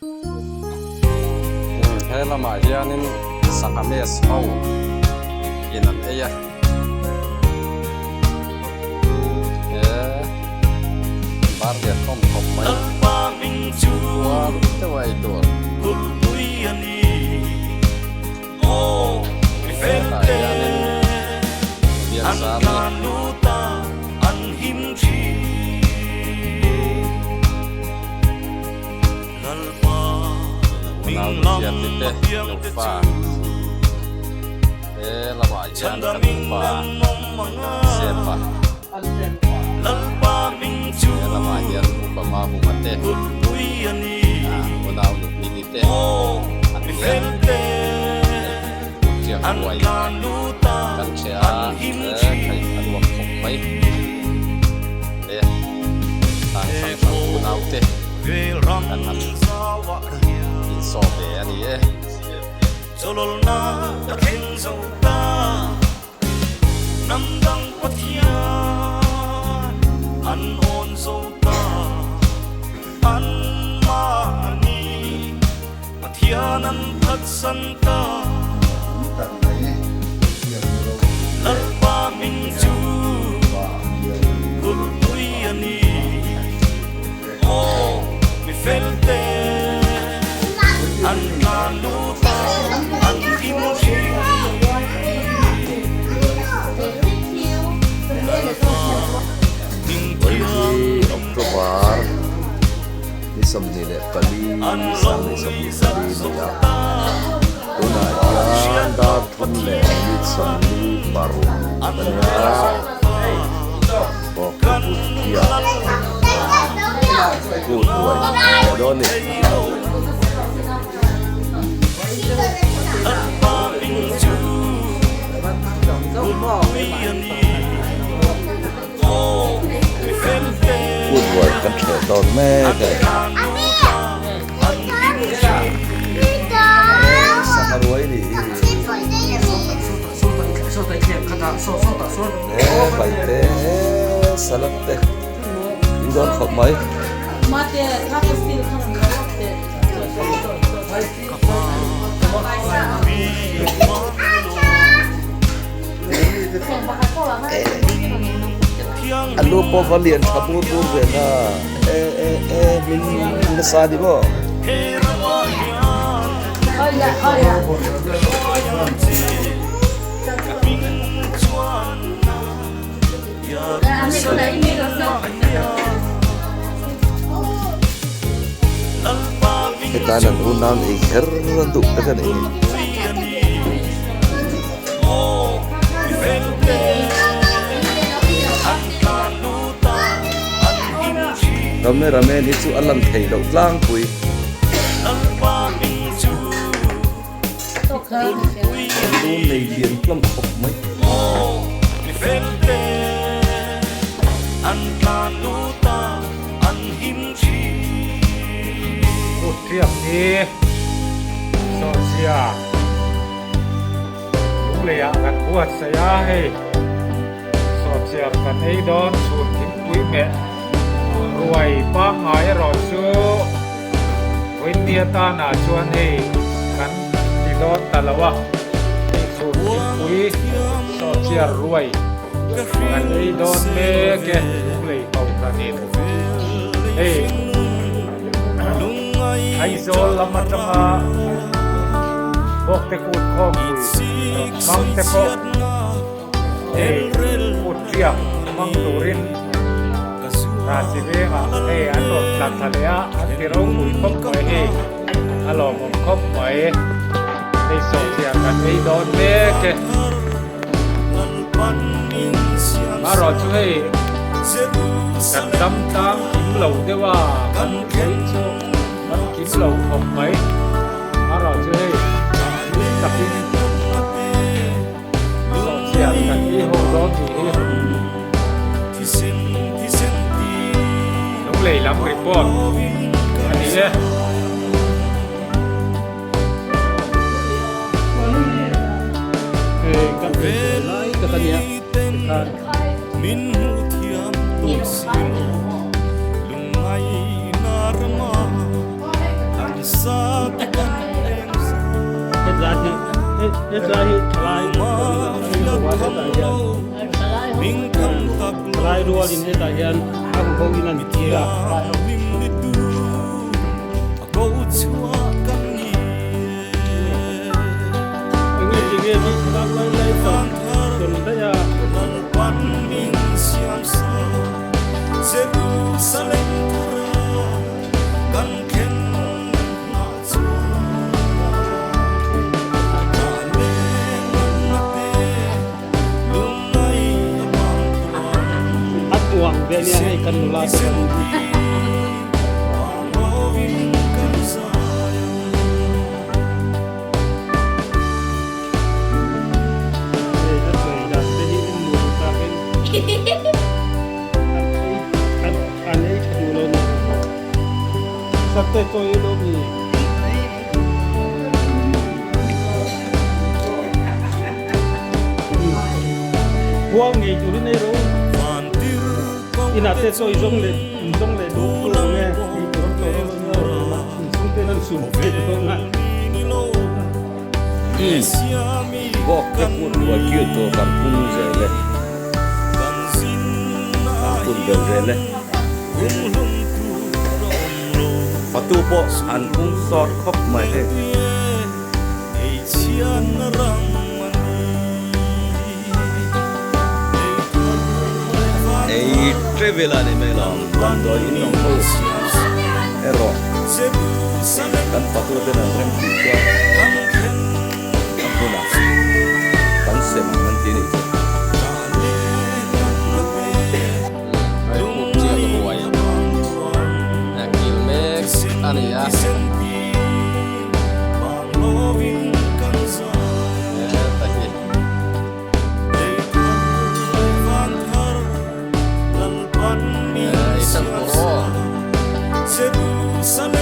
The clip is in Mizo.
He lamah hianin sangha mess ho in an ei a he bar lian hlawm khawp mai uar deuh a ei tur hetah hianin Biakzami Unau Hriati te nufa he lamah hian kan upa Sepa he lamah hian upa Mahunga te unau Nupini te an nia hei kut riak ruai kan hria a he khai a nuam khawp mai he tlang hrang hrang unau te kan han insawm ve a ni e. October ni 24 2024 ni a tunah hian dar thum leh minute 46 a ni a bawk kut hian kut ruai leh dawn a ni. Kut ruai kan thleh dawn mek a ni. Sangha ruai ni hi. E paite e salad te tui dawn khawp mai. A lu pawh va lian tha bur bur ve kha e e e min nasa ni maw. Hetan an unau ei kher a duh tak a nih hi. Cameraman hi chu a lan theih loh tlangpui. Lu nei lian hlawm khawp mai. Kut riak hi sawhchhia lungleiah kan buatsaih a, hei sawhchhia kan ei dawn chhun thingpui meh ruai pangngai erawh chu Vawinia tanah chuan hei kan ti dawn ta lo a, hei chhun thingpui sawhchiar ruai kan ei dawn mek e, lunglei ko hranin hei Aizawl lam atanga Bawkte kut khawmpui rawn hmang te pawh hei kut riak hmang turin Rasi vengah hei an rawn tla thla leh a, an ti ropui khawp mai hei, a lawmawm khawp mai, hei sawhchiah kan ei dawn mek e. Marawh chu hei kan dam tlang kim lo deuh a, kan ei chu kan kim lo khawp mai, marawh chu hei lung takin Sawhchiah kan ei ho dawn tih hi Lunglei lam report a ni e. Hei kan ei ve lai tak a nia tikhan. Hetlai hi thalai hetah hian thalai rualin hetah hian a huho in an kil a. Enge tinge mi thlalak lai lai tak sawn daih a. A tuang ve ania hei kan nula te kan Hei a sawi dan te hi en nuam takin an an ei tha duh lo ni. Sakte chaw i lo mi. Huang ngei turin ei ro. Inah te chaw i zawng leh in zawng leh duh tur ang e. Ei tur an chaw lo lo in chhung ten an sum ve dawn a. Bawk te put ruai kiu tur kan pung zel e. Kan pun belh zel e. Fatu pawh an pung sawt khawp mai hei. Ei travel a ni mai lo damdawi in awm ho erawh kan fatu ten an rem tih chuan a hmunah kan sem ang an ti a nih chu. Raipur chiah ruai a kil mek a ni a. Heta hi. Ei san tur aw.